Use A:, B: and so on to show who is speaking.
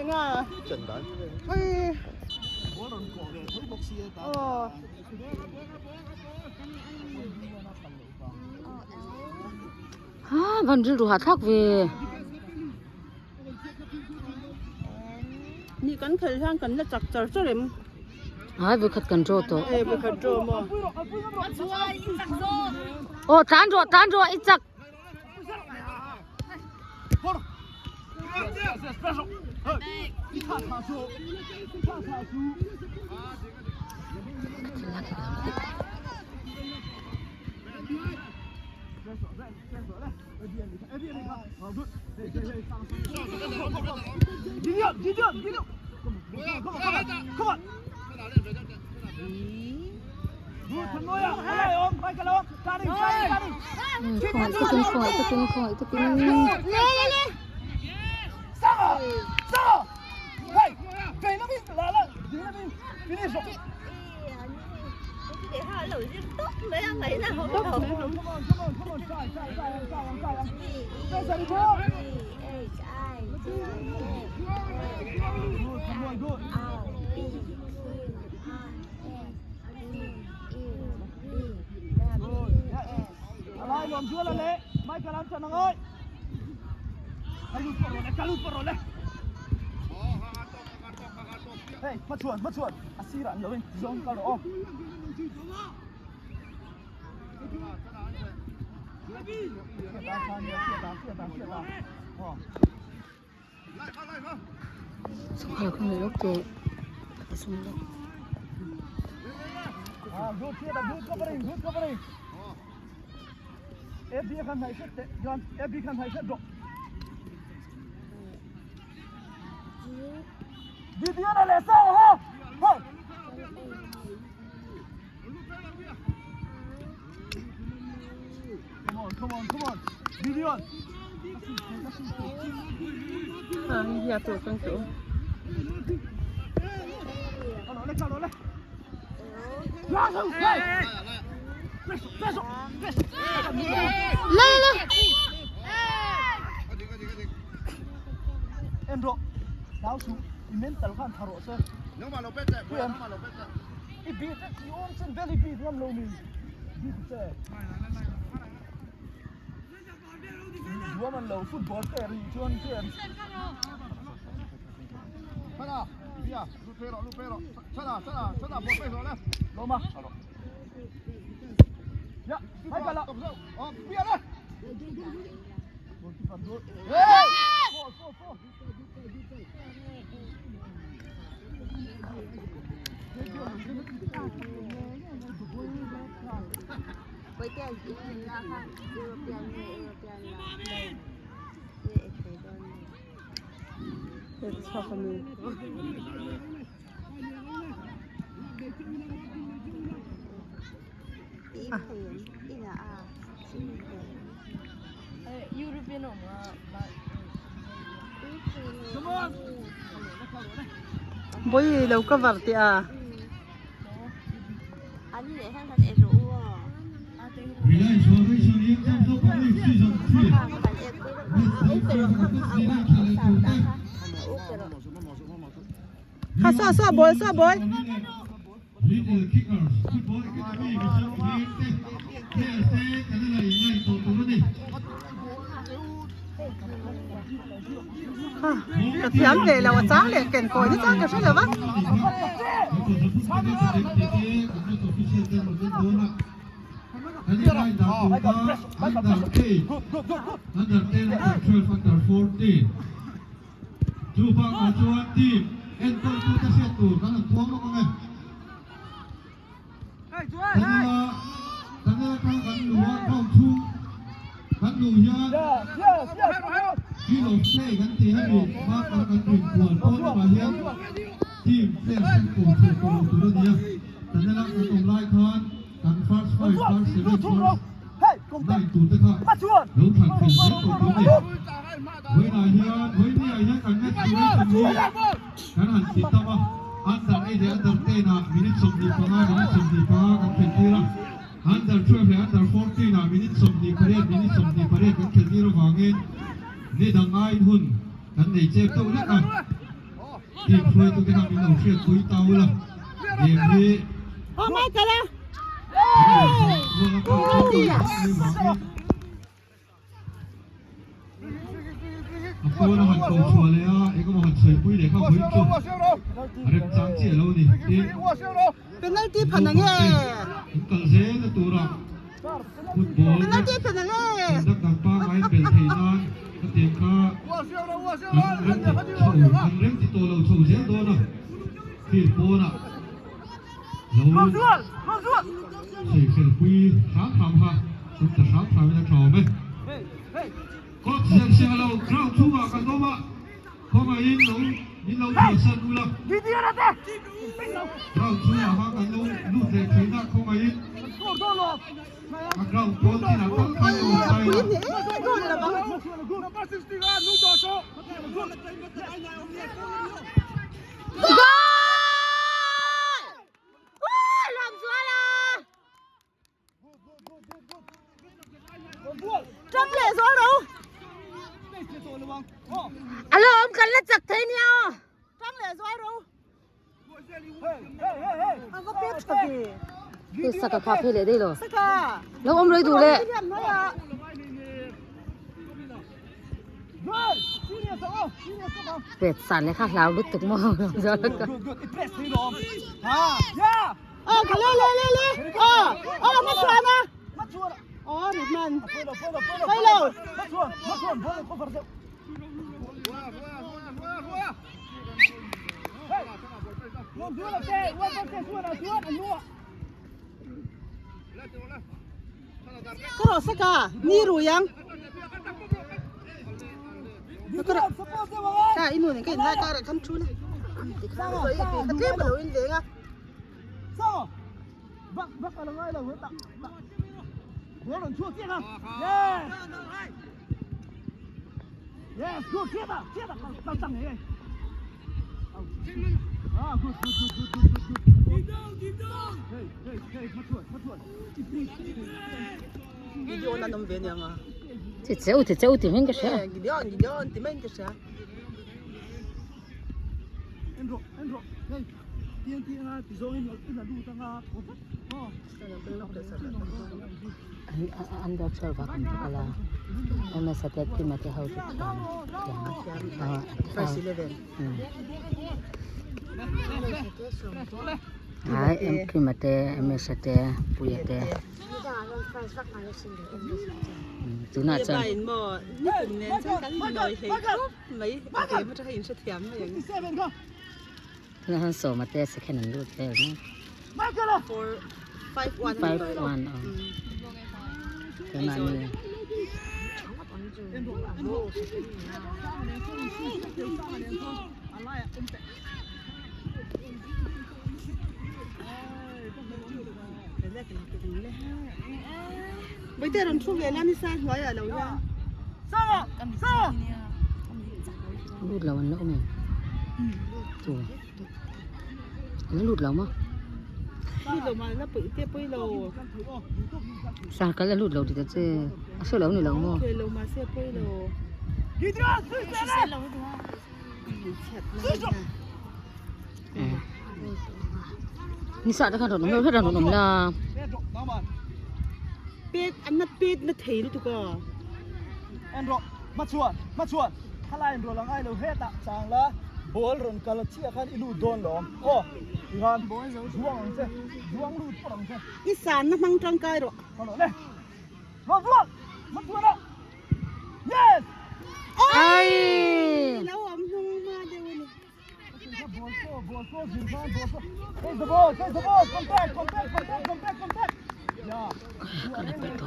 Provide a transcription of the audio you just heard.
A: Enga? Ui. Aw.
B: Ha van rilru hahthlak ve.
A: Ni kan khel hian kan la chak char char em.
B: Hai vawikhat kan draw tawh.
A: E vawikhat draw maw.
B: Aw tlan rawh tlan rawh i chak. Khawngaih takin khawngaih takin khawngaih takin Sangha kha lawk teh a sum lawk.
A: Bawi lo cover teh a. Kha saw saw ball saw ball. Kha ka thiam ve lo a chang leh ken kawi na chang ka hre lo va.
C: Chuvangah chuan team enkawltute hriat tur kan han puang lawk ang e. Tanela Tanela atanga kan luh a ground chhung kan luh hian field of play kan tih hemi marker kan rin kual pawn lamah hian team player sen tur chhuah tawh lo tur a ni a. Tanela kan awm lai khan kan first five, first seven, first nine tur te kha lo thlan fel zel tawh tur a ni. Vawiinah hian Vawiiniah hian kan match duration hi kan han ti tam a, under eight leh under ten ah minute 25 minute 25 kan khelh tir a, under 12 leh under 14 ah minute 28 minute 28 kan khelh tir avangin ni dang aiin hun kan nei chep deuh lek a. Team hruaitute kha min lo hriatpui ta ula, game hi an inchhawk rual a kal tawh mai vangin a pawn a han ko chhuah leh a, eng emaw han sawipui leh kha vawiin chu a remchang chiah lo a ni. Tin, naupangte an kal zel a tura football match dak dang pangngai bel theih nan khatiang kha kan rem ti chho kan rem ti tawh lo chho zel dawn a, field pawnah lo sawi pui hram hram kha tum ta hram hram in a tha awm e. Coach Zenseng lo ground chhungah kan awm a, khawngaihin lo min lo chhuahsan ula, ground chhungah khan kan lo lut leh theihna khawngaihin a ground pawn chinah tak khan lo awm ta ila.
B: Alo awm kan la chak thei nia aw. Hei saka kha phei leh daih lo. Lo awm rei duh leh. Pet san leh kha hlau lutuk maw. Ti cheu ti cheu ti mai in ka hria. Under 12 ah kan va kal a MS a te team a te ho chu thiam thiam ai Kim a te MS a te Puia te tunah chuan Tunah hian sawma te second an lut vel mek. 5 1 aw. Keimah ni. Lut lo an la awm em? Chu an la lut lo maw? Sarkal a lut lo tih te chu a hre lo ni lo maw? Ni sa te khan rawn awm lo hret a rawn awm la.
A: Pet an na pet na thei lutuk a.
D: En rawh hmachhuan hmachhuan thalai in rawl angai lo hetah chang la ball rawn kal chiah khan i lut dawn lawm aw tikhan zuang ang che zuang lut pawh ang che.
A: I san na hmang tangkai rawh.
D: Ka rawh le rawn zuang hmachhuan a yes.
B: Ai.
A: Lo awm hnung hma deuh a ni.
D: Ball pawh ball pawh zir khan ball pawh face the ball face the ball contact contact contact contact contact yeah.
B: Ka la pet tawh lo.